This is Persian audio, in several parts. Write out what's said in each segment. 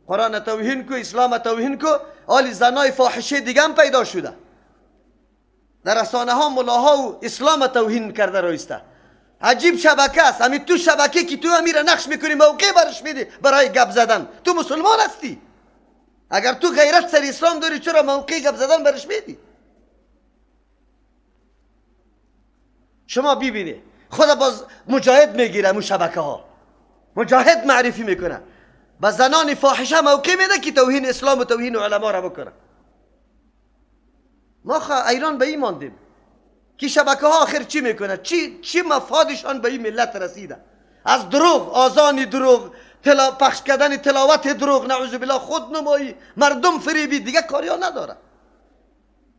قرآن توهین کو، اسلام توهین کو، آلی زنای فاحشه دیگه هم پیدا شده. در رسانه ها ملاها و اسلام توهین کرده رایسته. عجیب شبکه است. همین تو شبکه که تو امیره نقش میکنی، موقع برش میدی برای گپ زدن. تو مسلمان هستی، اگر تو غیرت سر اسلام داری چرا موقع گپ زدن برش میدی؟ شما ببینی خدا باز مجاهد میگیره، مو شبکه ها مجاهد معرفی میکنه، با زنان فاحشه موقع میده که توهین اسلام و توهین علما را بکنه. ما ایران به این ماندیم که شبکه ها آخر چی میکنه، چی مفادشان به این ملت رسیده؟ از دروغ، آذان دروغ، پخش کردن تلاوت دروغ، نعوذ بالله، خود نمایی، مردم فریبی، دیگه کاریا نداره.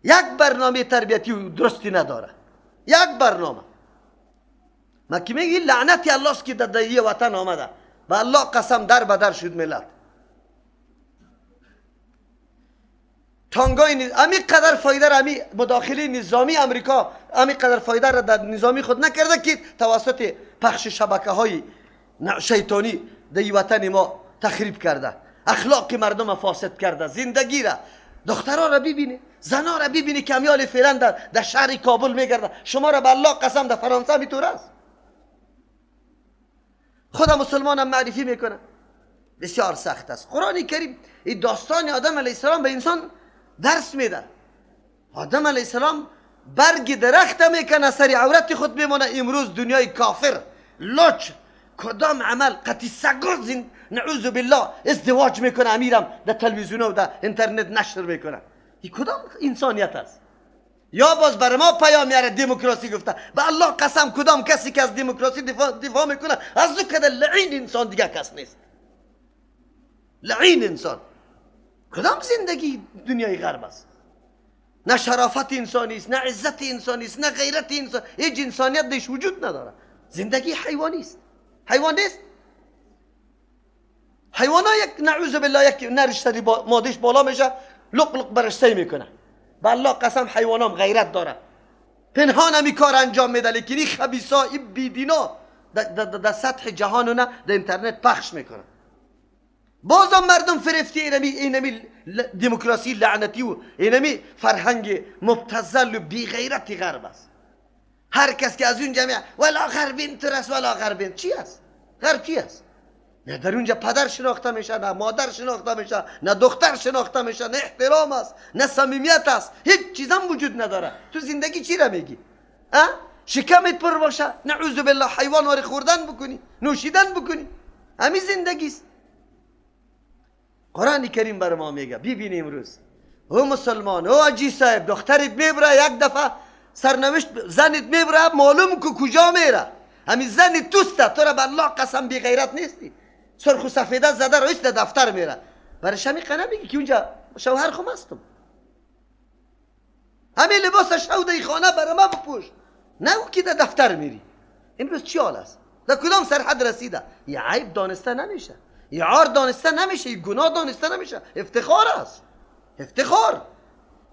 یک برنامه تربیتی درستی نداره، یک برنامه. ما که میگی لعنتی الله است که در یه وطن آمده، به الله قسم در بدر شد ملت. تانگای امی قدر فایده را، امی مداخله نظامی امریکا امی قدر فایده را در نظامی خود نکرده که توسط پخش شبکه های شیطانی در وطن ما تخریب کرده، اخلاق مردم فاسد کرده، زندگی را، دخترها را ببینی، زنها را ببینی که امیال فعلا در شهر کابل میگرده. شما را به الله قسم در فرانسه میتور است. خدا مسلمانم معرفی میکنه. بسیار سخت است. قرآن کریم این داستان آدم علیه السلام به انسان درس میده. آدم علیه السلام برگ درخت میکنه، سر عورت خود میمانه. امروز دنیای کافر لچ کدام عمل قطی سگاز نعوذ بالله ازدواج میکنه، امیرم در تلویزیون و در اینترنت نشر میکنه. این کدام انسانیت است؟ یا باز بر ما پیام میاره دموکراسی گفته. به الله قسم کدام کسی که از دموکراسی دفاع میکنه از او کده لعین انسان دیگه کس نیست. لعین انسان. کدام زندگی دنیای غرب است؟ نه شرافت انسانی است، نه عزت انسانی است، نه غیرت انسان، هیچ انسانیت دیش وجود نداره. زندگی حیوانی است. حیوان نیست. حیوانا یک نعوذ بالله یک نرش سری مادش بالا میشه، لق لق برش سی میکنه. به الله قسم حیوانام غیرت داره، پنهان همی کار انجام میده، لیکن این خبیثا، این بیدینا در سطح جهان نه در اینترنت پخش میکنه. بازم مردم فرفتی اینمی دموکراسی لعنتی و اینمی فرهنگ مبتذل و بی غیرتی غرب است. هر کس که از اون جمعه ولا غربین ترس ولا غربین چی است؟ غرب چی است؟ نه در اونجا پدر شناخته میشه، نه مادر شناخته میشه، نه دختر شناخته میشه، نه احترام است، نه صمیمیت است، هیچ چیزم وجود نداره. تو زندگی چی را میگی؟ اه؟ شکمت پر باشه، نعوذ بالله حیوان واری خوردن بکنی، نوشیدن بکنی، همین زندگی است. قرآن کریم بر ما میگه ببین امروز او مسلمان، او حاجی صاحب، دخترت میبره یک دفعه سرنوشت زنت میبره، معلوم کو کجا میره. همین زن توسته، تو را به الله قسم بی غیرت نیستی. سرخ و سفیده زده رئیس در دفتر میره، برش همی قنه میگی که اونجا شوهر خم هستم، همین لباس شو در خانه برای ما بپوش، نه او که در دفتر میری. امروز چی حال است؟ در کدام سرحد رسیده؟ یه عیب دانسته نمیشه، یه عار دانسته نمیشه، یه گناه دانسته نمیشه، افتخار است، افتخار.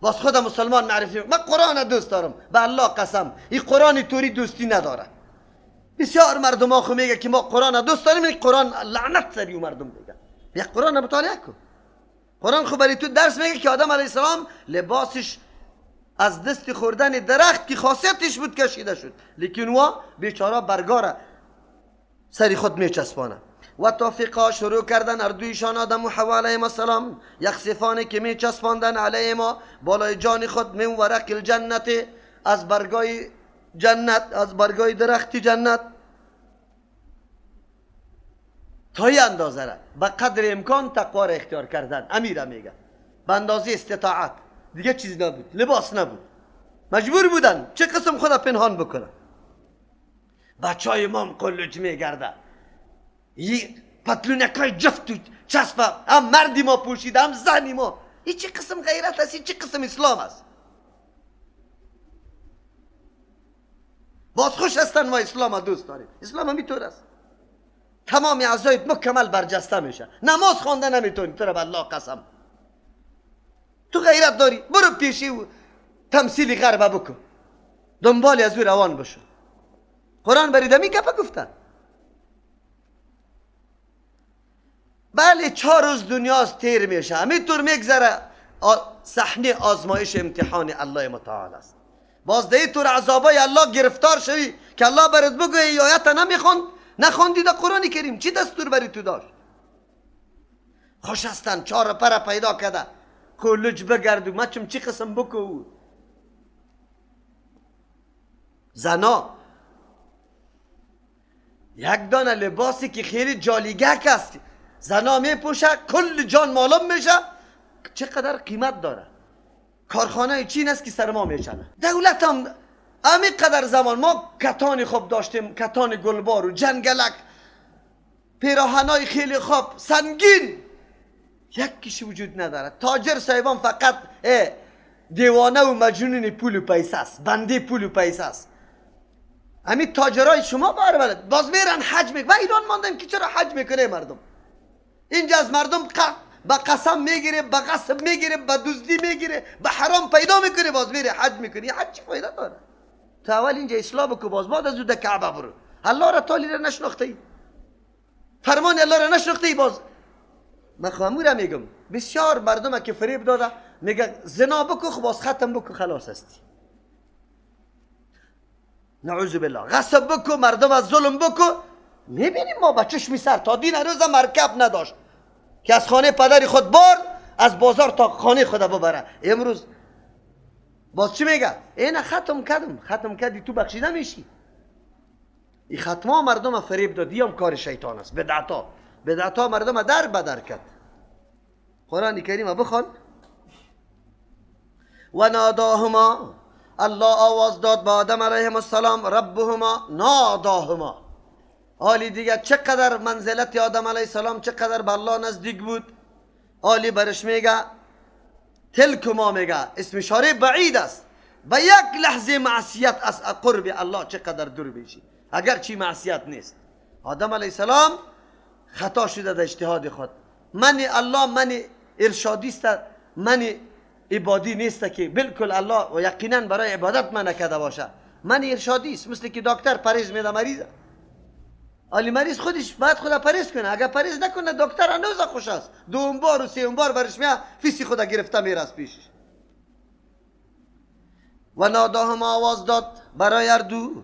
باز خود مسلمان معرفی من قرآن دوست دارم، به الله قسم این قرآن توری دوستی نداره. بسیار مردم ها خو میگه که ما قرآن دوست داریم، این قرآن لعنت سری مردم میگه. یک قرآن مطالعه کن. قرآن خو برای تو درس میگه که آدم علیه السلام لباسش از دست خوردن درخت که خاصیتش بود کشیده شد، لیکن او بیچاره برگاره سری خود میچسبانه. و توفیقا شروع کردن اردویشان آدم و حوا علیهم السلام یخصفانه که میچسباندن علیه ما بالای جان خود من ورق الجنت، از برگای جنت، از برگای درخت جنت، تا یه اندازه را به قدر امکان تقوا را اختیار کردن. امیره میگه به اندازه استطاعت، دیگه چیز نبود، لباس نبود، مجبور بودن چه قسم خدا پنهان بکنن. بچه های ما قلوچ میگرده، یه پتلونکای جفت و چسبه، هم مردی ما پوشیده هم زنی ما. این چه قسم غیرت است؟ این چه قسم اسلام است؟ باز خوش هستن ما اسلام دوست داریم. اسلام همینطور است، تمام اعضایت مکمل برجسته میشه، نماز خوانده نمیتونی، تو را به الله قسم تو غیرت داری، برو پیشی و تمثیل غربه بکن، دنبال از او روان بشو. قرآن برای دمی گپه گفته. بله 4 روز دنیاست تیر میشه، همینطور میگذره. صحنه آزمایش امتحان الله متعال است. باز ده طور عذابای الله گرفتار شوی که الله برات بگوی ای آیت نمیخوند، نخوندی در قرآن کریم چی دستور بری تو داشت؟ خوش هستن 4 پر پیدا کرده کلج بگردو مچم چی قسم بکو. زنا یک دانه لباسی که خیلی جالیگک است زنا میپوشه کل جان معلوم میشه، چقدر قیمت داره. کارخانه چین است که سرما میچنه. دولت هم امی قدر زمان ما کتان خوب داشتیم، کتان گلبار و جنگلک، پیراهنای خیلی خوب سنگین، یک کشی وجود نداره. تاجر صاحبان فقط دیوانه و مجنون پول و پیسه است، بنده پول و پیسه است. همین تاجرای شما بار بلد باز میرن حج میکنن. و ایران ماندن که چرا حج میکنه مردم؟ اینجا از مردم با قسم میگیره، با غصب میگیره، با دزدی میگیره، با حرام پیدا میکنه، باز میره حج میکنه. حج چی فایده داره؟ تو اول اینجا اصلاح بکو، باز بعد از او در کعبه برو. الله را تالی را نشناخته ای، فرمان الله را نشناخته ای. باز من خامورم میگم بسیار مردم که فریب داده، میگه زنا بکو خب باز ختم بکو خلاص هستی. نعوذ بالله. غصب بکو، مردم از ظلم بکو. میبینیم ما با چشمی سر تا دین هنوز مرکب نداشت که از خانه پدر خود بار از بازار تا خانه خود ببره. امروز باز چی میگه؟ اینه ختم کردم. ختم کردی تو بخشیده میشی. این ختما مردم فریب داد. هم کار شیطان است. بدعتا، بدعتا مردم در بدر کرد. قرآن کریم بخوان. و ناداهما، الله آواز داد به آدم علیه السلام، ربهما ناداهما. حالی دیگه چقدر منزلت آدم علیه السلام چقدر به الله نزدیک بود. حالی برش میگه تلکما، میگه اسم اشاره بعید است، به یک لحظه معصیت از قرب الله چقدر دور میشی، اگر چی معصیت نیست. آدم علیه السلام خطا شده در اجتهاد خود. من الله من ارشادی است، من عبادی نیست که بالکل الله و یقینا برای عبادت من نکرده باشه. من ارشادی است، مثل که دکتر پریز میده مریض. علی مریض خودش باید خدا پریز کنه، اگر پریز نکنه دکتر هنوز خوش است. دوم بار و سوم بار برش میاد فیسی خدا گرفته میره از پیشش. و ناداهما، آواز داد برای هر دو،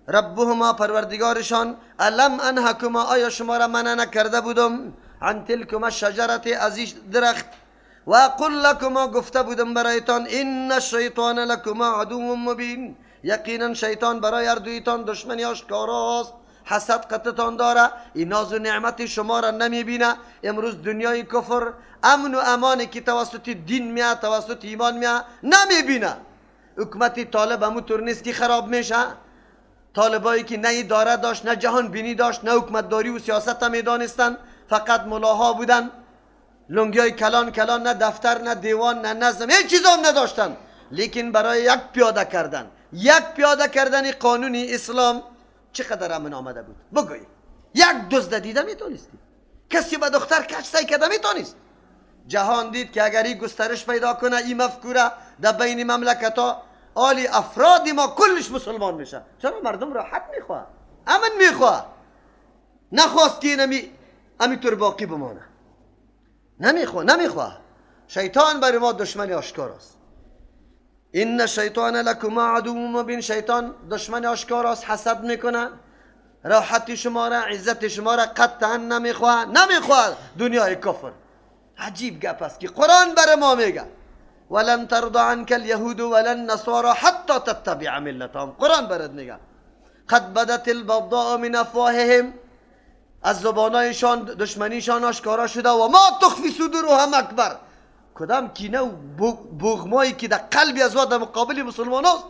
ربهما پروردگارشان، الم انهکما، آیا شما را منع نکرده بودم عن تلکما شجرت، از این درخت، و قل لکما، گفته بودم برایتان، ان الشیطان لکما عدو مبین، یقینا شیطان برای هر دویتان دشمنی آشکاراست، حسد قطتان داره، این ناز و نعمت شما را نمیبینه. امروز دنیای کفر امن و امانی که توسط دین میاد، توسط ایمان میاد، نمیبینه. حکومت طالب همونطور نیست که خراب میشه. طالبایی که نه اداره داشت، نه جهان بینی داشت، نه حکومتداری و سیاست هم میدانستن، فقط ملاها بودن، لنگیای کلان کلان، نه دفتر، نه دیوان، نه نظم، هیچ چیز هم نداشتن. لیکن برای یک پیاده کردن، یک پیاده کردن قانون اسلام چقدر امن آمده بود. بگوی یک دزد دیده میتونستی، کسی به دختر کش سعی کرده میتونست. جهان دید که اگر این گسترش پیدا کنه این مفکوره در بین مملکت ها، آلی افراد ما کلش مسلمان میشه. چرا؟ مردم راحت میخواه، امن میخواه، نخواست که این امی طور باقی بمانه. نمیخواه، نمیخواه. شیطان برای ما دشمن آشکار است. ان الشیطان لکما عدو مبین، شیطان دشمن آشکار است، حسد میکنه، راحت شما را، عزت شما را قطعا نمیخواه، نمیخواه دنیای کفر. عجیب گپ است که قرآن برای ما میگه ولن ترضى عنك اليهود ولا النصارى حتى تتبع ملتهم. قرآن برات میگه قد بدت البغضاء من افواههم، از زبانایشان دشمنیشان آشکارا شده، و ما تخفی صدورهم اکبر. کدام کینه و بغمایی که در قلبی از در مقابل مسلمان است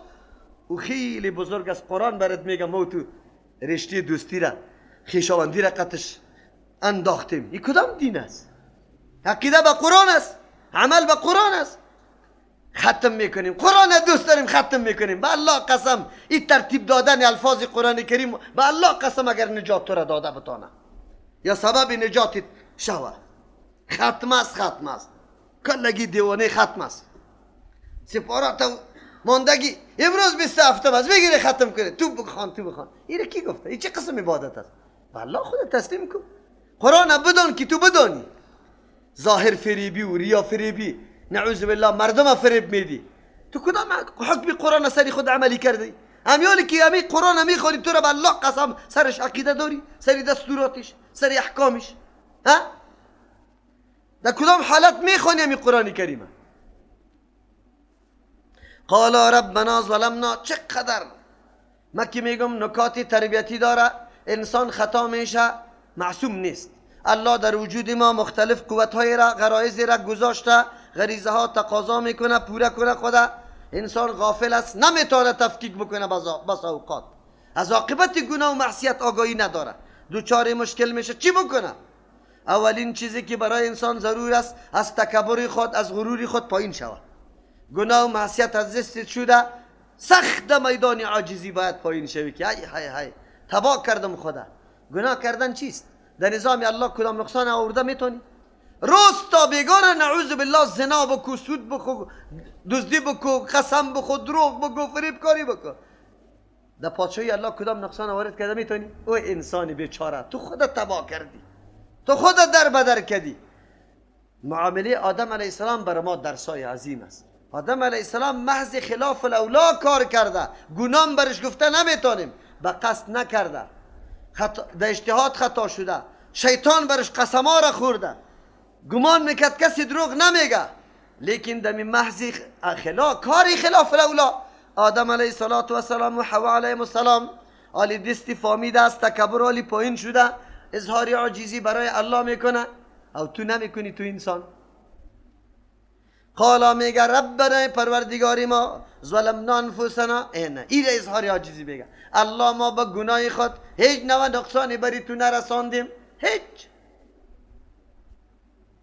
او خیلی بزرگ است. قرآن برات میگه ما تو رشته دوستی را، خویشاوندی را قطش انداختیم. این کدام دین است؟ عقیده به قرآن است، عمل به قرآن است. ختم میکنیم، قرآن دوست داریم ختم میکنیم. به الله قسم این ترتیب دادن الفاظ قرآن کریم، به الله قسم اگر نجات تو را داده بتانه یا سبب نجات شوه، ختم است، ختم است. کلگی دیوانه ختم است. سپارات ماندگی امروز 27 است، بگیره ختم کنه، تو بخوان، تو بخوان. این کی گفته؟ این چه قسم عبادت است؟ به الله خود تسلیم کن. قرآن بدان که تو بدانی. ظاهر فریبی و ریا فریبی، نعوذ بالله، مردم فریب میدی. تو کدام حکم قرآن سری خود عملی کردی؟ امیالی که امی قرآن میخوانی تو را به الله قسم سرش عقیده داری، سری دستوراتش، سری احکامش، ها؟ در کدام حالت میخوانی امی قرآن کریمه؟ قال ربنا ظلمنا. چقدر من که میگم نکات تربیتی داره. انسان خطا میشه، معصوم نیست. الله در وجود ما مختلف قوتهای را، غرایز را گذاشته، غریزه ها تقاضا میکنه پوره کنه خدا. انسان غافل است، نمیتونه تفکیک بکنه. بس اوقات از عاقبت گناه و معصیت آگاهی نداره، دوچار مشکل میشه. چی بکنه؟ اولین چیزی که برای انسان ضرور است، از تکبر خود، از غرور خود پایین شود. گناه و معصیت از دست شده، سخت میدان عاجزی باید پایین شوی که های های های تباه کردم خدا. گناه کردن چیست؟ در نظام الله کدام نقصان آورده میتونی؟ روز تا بیگانه نعوذ بالله زنا بکو، سود بکو، دزدی بکو، قسم بخو، دروغ بگو، فریب کاری بکو. در پادشاهی الله کدام نقصان وارد کرده میتونی؟ او انسان بیچاره، تو خودت تباه کردی، تو خودت در بدر کردی. معامله آدم علیه السلام بر ما درسای عظیم است. آدم علیه السلام محض خلاف الاولا کار کرده، گناه برش گفته نمیتونیم، به قصد نکرده، در اجتهاد خطا شده، شیطان برش قسما را خورده، گمان میکرد کسی دروغ نمیگه، لیکن دمی محض خلاف کاری خلاف الاولا آدم علیه السلام و حوا علیه السلام آلی دستی فامیده است، تکبر آلی پایین شده، اظهار عاجزی برای الله میکنه. او تو نمیکنی تو انسان. قالا میگه ربنا پروردگاری ما ظلمنا انفسنا. اینه این اظهار عاجزی میگه الله ما با گناه خود هیچ نوع نقصانی بری تو نرساندیم، هیچ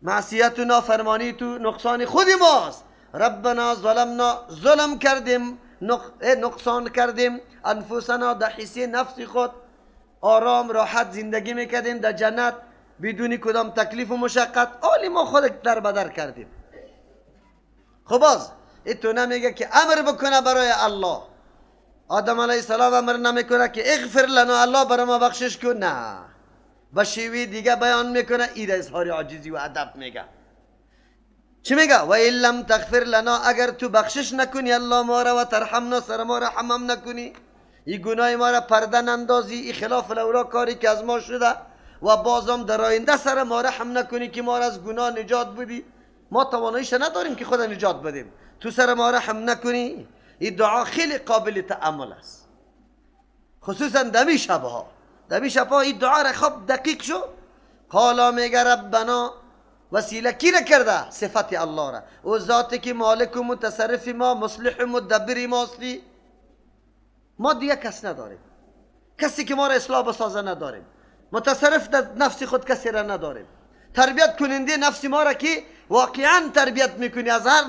معصیت و نافرمانی تو نقصان خود ماست. ربنا ظلمنا، ظلم کردیم، نقصان کردیم، انفسنا در حصه نفس خود آرام راحت زندگی میکردیم در جنت بدون کدام تکلیف و مشقت، آلی ما خود در بدر کردیم. خب باز تو نمیگه که امر بکنه برای الله. آدم علیه السلام امر نمیکنه که اغفر لنا، الله برای ما بخشش کن، نه، با شیوه دیگه بیان میکنه. این اظهار عاجزی و ادب میگه. چی میگه؟ و این لم تغفر لنا، اگر تو بخشش نکنی الله ما را و ترحمنا، سر ما را حمام نکنی، این گناه ما را پرده نندازی، این خلاف الاولا کاری که از ما شده و بازم در آینده سر ما رحم نکنی که ما را از گناه نجات بدی، ما تواناییش نداریم که خدا نجات بدیم، تو سر ما رحم نکنی. این دعا خیلی قابل تأمل است، خصوصا دمی شبها. دمی شبها این دعا را خوب دقیق شو. قالا میگه ربنا، وسیله کی را کرده؟ صفت الله را، او ذاتی که مالک و متصرف ما، مصلح و مدبر ما اصلی. ما دیگه کس نداریم، کسی که ما را اصلاح بسازه نداریم، متصرف در نفس خود کسی را نداریم، تربیت کننده نفس ما را که واقعا تربیت میکنی، از هر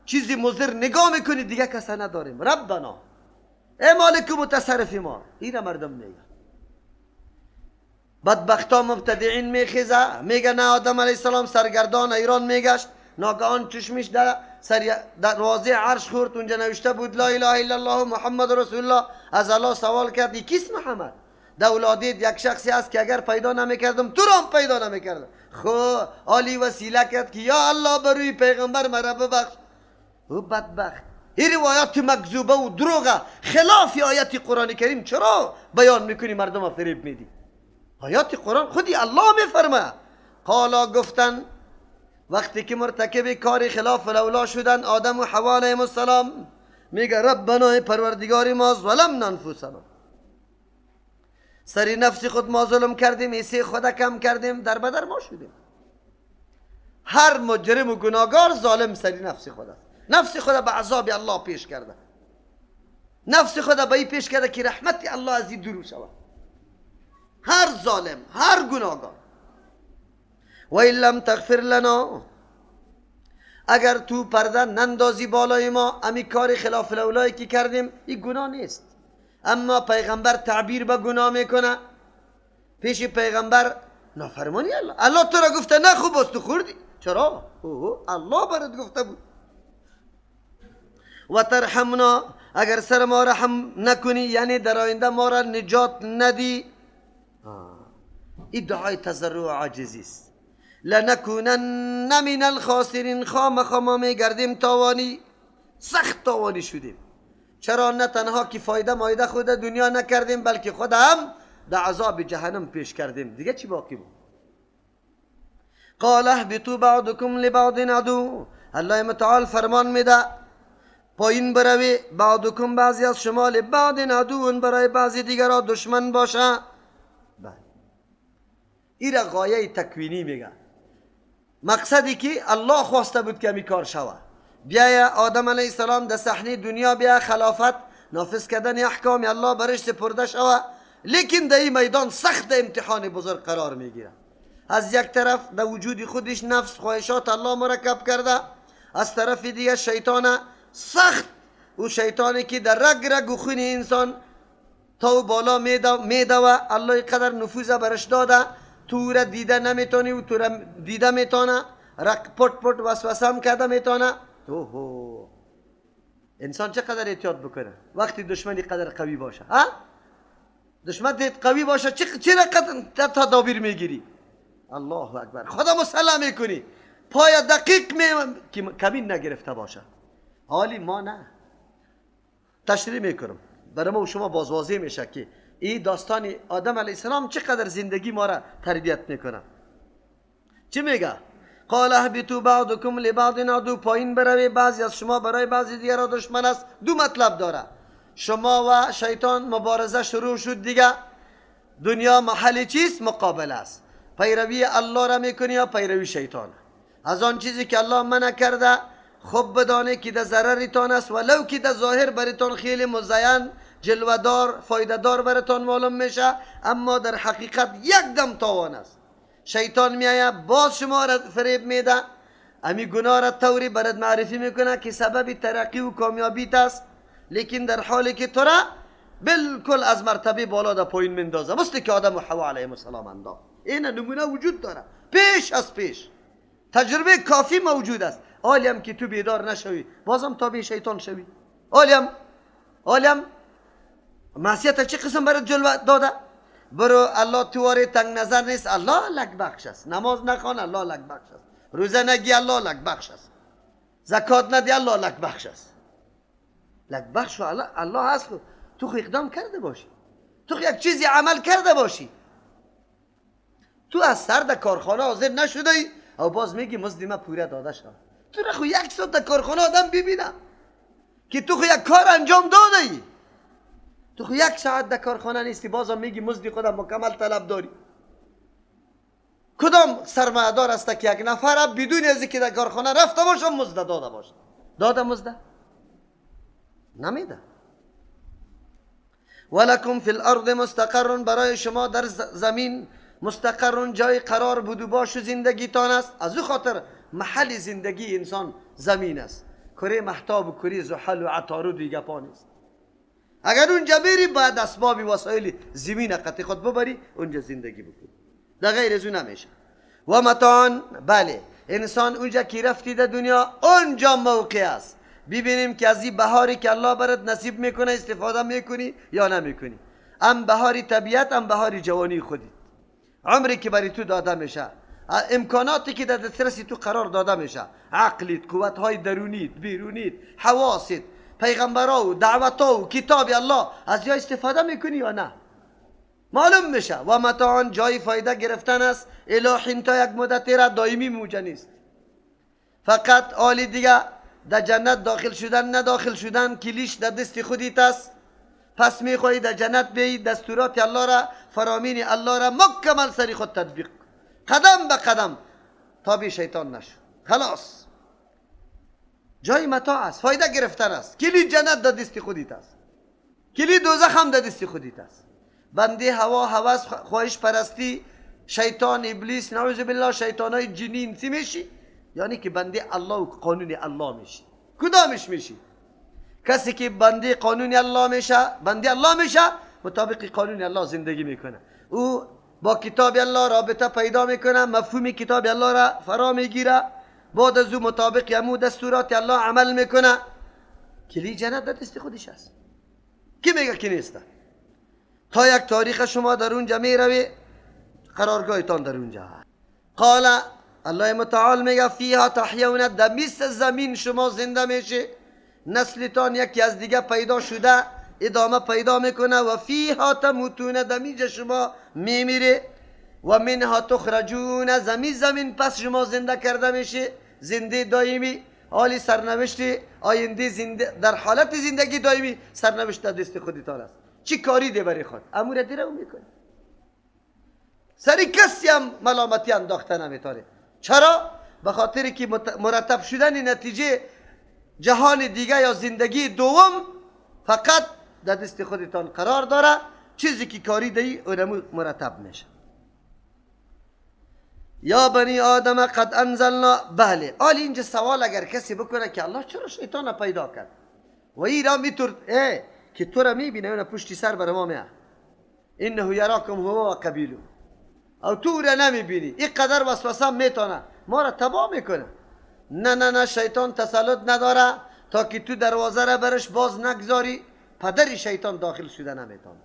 چیزی مضر نگاه میکنی، دیگه کسی نداریم. ربنا ای مالک و متصرف ما. این را مردم میگه. بدبختا مبتدعین میخیزه میگه نه آدم علیه السلام سرگردان ایران میگشت، ناگهان چشمش در دروازه عرش خورد، اونجا نوشته بود لا اله الا الله محمد رسول الله. از الله سوال کرد کیست محمد؟ دولادید یک شخصی است که اگر پیدا نمیکردم تو را هم پیدا نمیکردم. خب عالی وسیله کرد که یا الله بروی پیغمبر مرا ببخش. او بدبخت، این روایات مکذوبه و دروغه خلاف آیت قرآن کریم چرا بیان میکنی؟ مردم فریب میدی. آیات قرآن خودی الله میفرمه. قالا گفتن وقتی که مرتکب کار خلاف الاولا شدن آدم و حوا علیهم السلام، میگه ربنا پروردگار ما ظلمنا انفسنا، سری نفس خود ما ظلم کردیم، ایسی خود کم کردیم، در بدر ما شدیم. هر مجرم و گناهگار ظالم سری نفس خود است. نفس خود به عذاب الله پیش کرده، نفس خود به این پیش کرده که رحمت الله از این دور شود. هر ظالم، هر گناهگار. و این لم تغفر لنا، اگر تو پرده نندازی بالای ما، امی کار خلاف الاولایی که کردیم این گناه نیست، اما پیغمبر تعبیر به گناه میکنه. پیش پیغمبر نافرمانی الله، الله تو را گفته نه خوب است تو خوردی، چرا؟ اوه الله برات گفته بود. و ترحمنا، اگر سر ما رحم نکنی یعنی در آینده ما را نجات ندی. این دعای تضرع و عاجزی است. لنکونن من الخاسرین، خامخا ما میگردیم تاوانی، سخت تاوانی شدیم. چرا؟ نه تنها که فایده مایده خود دنیا نکردیم، بلکه خود هم در عذاب جهنم پیش کردیم. دیگه چی باقی بود؟ قال اهبطوا بعضکم لبعض عدو. الله متعال فرمان میده پایین بروی، بعضکم بعضی از شما لبعض عدو، برای بعضی دیگرها دشمن باشه. بله، این را غایه تکوینی میگه. مقصدی که الله خواسته بود که همی کار شوه. بیای آدم علیه السلام در صحنه دنیا بیا خلافت نافذ کردن احکام الله برش سپرده شوه، لیکن در این میدان سخت امتحان بزرگ قرار میگیره. از یک طرف در وجود خودش نفس خواهشات الله مرکب کرده، از طرف دیگه شیطان سخت، او شیطانی که در رگ رگ و خون انسان تا بالا میدوه، الله قدر نفوذ برش داده، تو را دیده نمیتونی و تو را دیده میتونه، رق پت پت وسوسه هم کرده میتونه. اوهو، انسان چقدر احتیاط بکنه وقتی دشمنی قدر قوی باشه. ها، دشمن قوی باشه چه قدر تدابیر میگیری؟ الله اکبر، خدا مسلم میکنی، پای دقیق می کمین نگرفته باشه. حالی ما نه، تشریح میکنم برای ما و شما باز واضح میشه که این داستان آدم علیه السلام چقدر زندگی ما را تربیت میکنه. چی میگه؟ قال اهبطوا بعضکم لبعض عدو، پایین بروی بعضی از شما برای بعضی دیگر را دشمن است. دو مطلب داره، شما و شیطان مبارزه شروع شد دیگه. دنیا محل چیست؟ مقابله است. پیروی الله را میکنی یا پیروی شیطان؟ از آن چیزی که الله منع کرده خوب بدانه که در ضررتان است، ولو که در ظاهر براتان خیلی مزین، جلوه‌دار، فایده‌دار براتان معلوم میشه، اما در حقیقت یک دم تاوان است. شیطان میآید باز شما را فریب میده، امی گناه را طوری برات معرفی میکنه که سبب ترقی و کامیابیت است، لیکن در حالی که تو را بالکل از مرتبه بالا در پایین مندازه، مثل که آدم و حوا علیهم السلام انداخت. این نمونه وجود داره، پیش از پیش تجربه کافی موجود است. حالی که تو بیدار نشوی بازم تابع شیطان شوی. حالیم معصیت چه قسم برات جلوه داده؟ برو الله تواره تنگ نظر نیست، الله لک بخش است. نماز نخوان الله لک بخش است، روزه نگی الله لک بخش است، زکات ندی الله لک بخش است. لک بخش الله هست. تو خو اقدام کرده باشی، تو خو یک چیزی عمل کرده باشی، تو از سر در کارخانه حاضر نشده ای او باز میگی مزد ما پوره داده شد. تو را خو یک ساعت در کارخانه آدم ببینم که تو خو یک کار انجام داده ای، تو خو یک ساعت در کارخانه نیستی بازم میگی مزد خودم مکمل طلب داری. کدام سرمایه‌دار است که یک نفر بدون از اینکه در کارخانه رفته باشه مزد داده باشه؟ داده مزد نمیده. ولکم فی الارض مستقر، برای شما در زمین مستقر، جای قرار بود و باش و زندگیتان است. از او خاطر محل زندگی انسان زمین است. کره مهتاب و کره زحل و عطارد و گپا نیست. اگر اونجا بری باید اسباب وسایل زمین قطع خود ببری اونجا زندگی بکنی، در غیر از اون نمیشه. و متاعن، بله انسان اونجا که رفتی در دنیا اونجا موقع است ببینیم که از این بهاری که الله برات نصیب میکنه استفاده میکنی یا نمیکنی. ام بهاری طبیعت، ام بهاری جوانی خودی، عمری که برای تو داده میشه، امکاناتی که در دسترس تو قرار داده میشه، عقلیت، قوتهای درونیت، بیرونیت، حواست، پیغمبرا و دعوت‌ها و کتاب الله، از یا استفاده میکنی یا نه معلوم میشه. و متاعن جای فایده گرفتن است، الهین تا یک مدتی را دائمی موجه نیست. فقط آلی دیگه در جنت داخل شدن نه داخل شدن کلیش در دست خودیت است. پس میخوایی در جنت بیایی دستورات الله را، فرامین الله را مکمل سری خود تطبیق، قدم به قدم تابع شیطان نشو. خلاص جای متاع است، فایده گرفتن است. کلید جنت در دست خودیت است، کلید دوزخ هم در دست خودیت است. بنده هوا، هوس، خواهش پرستی، شیطان، ابلیس، نعوذ بالله، شیطانای جنی انسی میشی، یعنی که بنده الله و قانون الله میشی. کدامش میشی؟ کسی که بنده قانون الله میشه، بنده الله میشه، مطابق قانون الله زندگی میکنه. او با کتاب الله رابطه پیدا میکنه، مفهوم کتاب الله را فرا میگیره، بعد از او مطابق یمو دستورات الله عمل میکنه. کلی جنت در دست خودش است. کی میگه که نیست؟ تا یک تاریخ شما در اونجا میروی، قرارگاهتان در اونجا. قال الله متعال میگه فیها تحیون، در میس زمین شما زنده میشه، نسلتان یکی از دیگه پیدا شده ادامه پیدا میکنه. و فیها تموتون، دمیج شما میمیره. و منها تخرجون، زمین پس شما زنده کرده میشه، زنده دائمی، حالی سرنوشت آینده زنده در حالت زندگی دائمی سرنوشت دست خودتان است. چی کاری ده برای خود امور دیره میکنه، سری کسی هم ملامتی انداخته نمیتونه. چرا؟ به خاطر که مرتب شدن نتیجه جهان دیگه یا زندگی دوم فقط در دست خودتان قرار داره. چیزی که کاری دی اونمو مرتب میشه. یا بنی آدم قد انزلنا. بله آلی اینجا سوال اگر کسی بکنه که الله چرا شیطان پیدا کرد و ای را میتورد که تو را میبینه اون پشتی سر بر ما میه، انه یراکم هو و قبیلو، او تو را نمیبینی، این قدر وسوسه میتونه ما را تباه میکنه. نه نه نه، شیطان تسلط نداره تا که تو دروازه را برش باز نگذاری، پدر شیطان داخل شده نمیتونه.